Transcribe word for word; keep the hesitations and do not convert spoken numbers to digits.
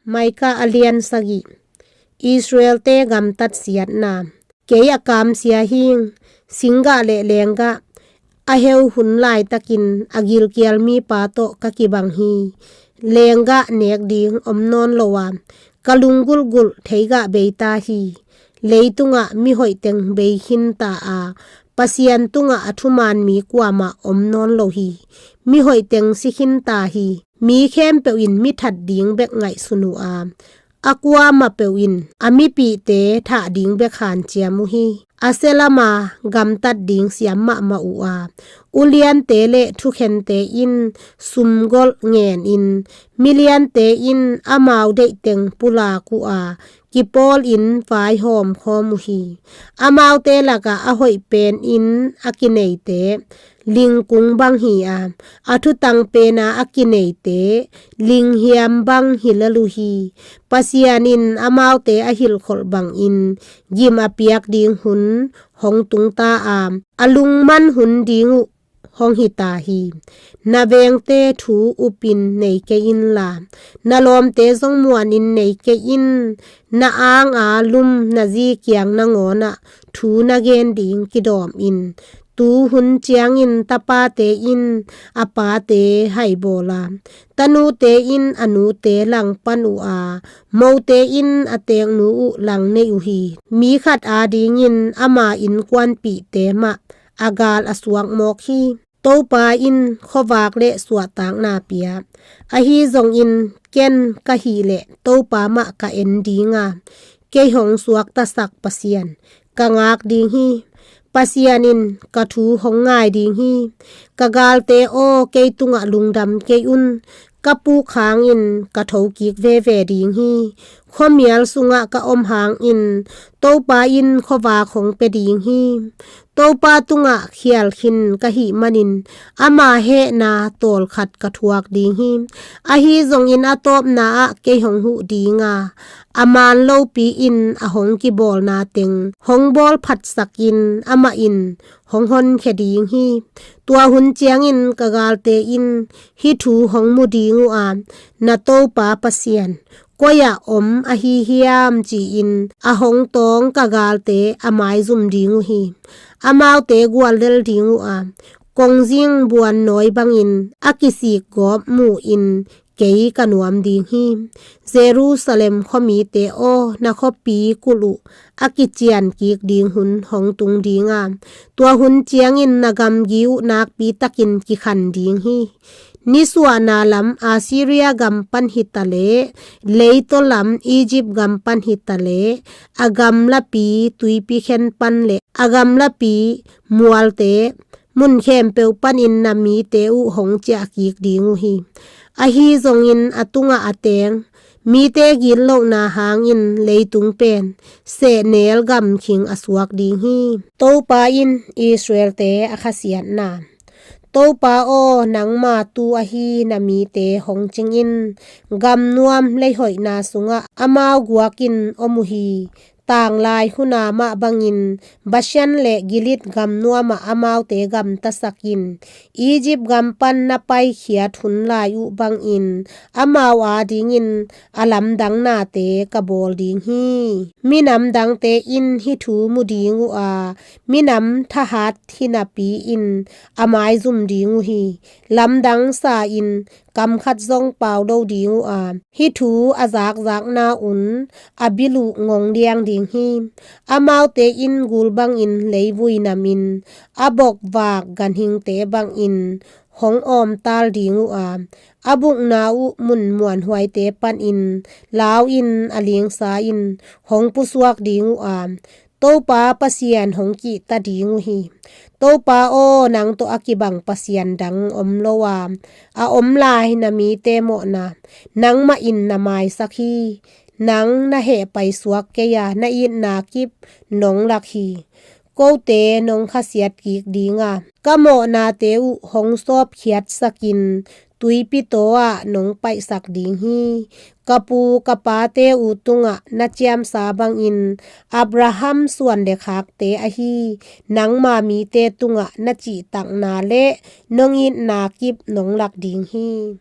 Micah a lian sagih. Israelte gamtat siatna. Kei a kamsia hing, singgah le lenggah a heu hun laitakin a gilkial mipa tawh ka kibang hi. Lenggah nek ding om nawn lo a, ka lunggulhgulh theigah beita hi. Leitungah mihoih teng bei khinta a, Pasian tungah a thuman mi kuamah om nawn lo hi. Mihoih teng si khinta hi. Mi khempeuh in mi that ding bek ngaihsun uh a, a kuamah peuh in a mipihte thah ding bek hanciam uh hi. A sia lama gamtat ding siam mahmah uh a, uliante le thukhente in sumgolh ngenin, miliante in amau deihteng pulak uh a, kipawlin vaihawm khawm uh hi. Amaute lakah a hoih penin a kineite lingkung bang hi a, a thutang pena a kineite linghiam bang hi lel uh hi. Pasian in amaute a hilhkholh bangin gim a piak ding hun hong tungta a, a lungman hun ding uh hong hita hi. Na vengte thu upin nei kei inla, na lawmte zong muanin nei kei in. Na anga lum na zi kiang nangawnah thu na gen ding kidawm in. Tu hun ciangin tapate in a pate haibawl a, tanute in a nute langpan uh a, mote in a teeknu uh langnei uh hi. Mi khat adingin ama innkuanpihte mah a gal a suak mawk hi. Topa in khuavak le suahtakna pia. Ahi zongin ken ka hih leh Topa mah ka en dinga, kei hong suaktasak Pasian ka ngak ding hi. Pasian in ka thu hong ngai ding hi. Ka galte aw, kei tungah lungdam kei un. Ka puk hangin ka thokik veve ding hi. Khuamial sungah ka om hangin Topa in khuavak hong pia ding hi. Topa tungah khial khin ka hih manin ama hehna tawlkhat ka thuak ding hi. Ahi zongin a tawpna ah kei hong huh dinga, a man lopi in a hong kibawlna teng hong bawl phatsakin amah in hong honkhia ding hi. Tua hun ciangin ka galte in hih thu hong mu ding uh a, na Topa Pasian koi-ah om ahi hiam, ci-in a hong tawng ka galte a maizum ding uh hi. Amaute guallel ding uh a, kongzing buannawi bangin a kisik gawp mu-in kei ka nuam ding hi. Jerusalem khuamite aw, na khuapi kulh uh a kician kik ding hun hong tung dinga, tua hun ciangin na gamgi uh nakpi takin kikhan ding hi. Nisuahna lam Assyria gam pan hitaleh, leitaw lam Egypt gam pan hitaleh, a gamlapi tuipi khen pan le a gamlapi mualte, mun khempeuh panin na mite uh hong ciah kik ding uh hi. Ahi zongin a tungah a teng mite gitlohna hangin leitung pen sehnel gamkhing a suak ding hi. Topa in Israelte a khasiatna. Topa aw, nangma tu ahi na mite hong cing in. Gamnuam leihoihna sungah amau guakin om uh hi. Tanglai huna mah bangin Bashan le Gilead gamnuamah amaute gamtasakin, Egypt gam pan na paikhiat hun lai uh bangin amau adingin a lamdang nate ka bawl ding hi. Minam dangte in hih thu mu ding uh a, minam thahat hinapi in a maizum ding uh hi. Lamdang sa-in kam khat zong pau lo ding uh a, hih thu a zakzakna un a bil uh ngong liang ding hi. Amaute in gul bangin leivui namin, a bokvak ganhingte bangin hong awmtal ding uh a, a bukna uh mun muanhuaite panin lau-in a lingsa-in hong pusuak ding uh a, Topa Pasian hong kihta ding uh hi. Topa aw, nang tawh a kibang pasian dang om lo a, a om lai na mite mawhna nangmah in na maisak hi. Nang na heh paisuak kei a, na itna kip nong lak hi. Kote nong khasiat kik dinga, ka mawhnate uh hong sawpkhiatsakin, tuipi taw-ah nong paihsak ding hi. Ka pu ka pate uh tungah na ciamsa bangin, Abraham suan le khakte ahi nangma mite tungah na cihtakna le nong itna kip nong lak ding hi.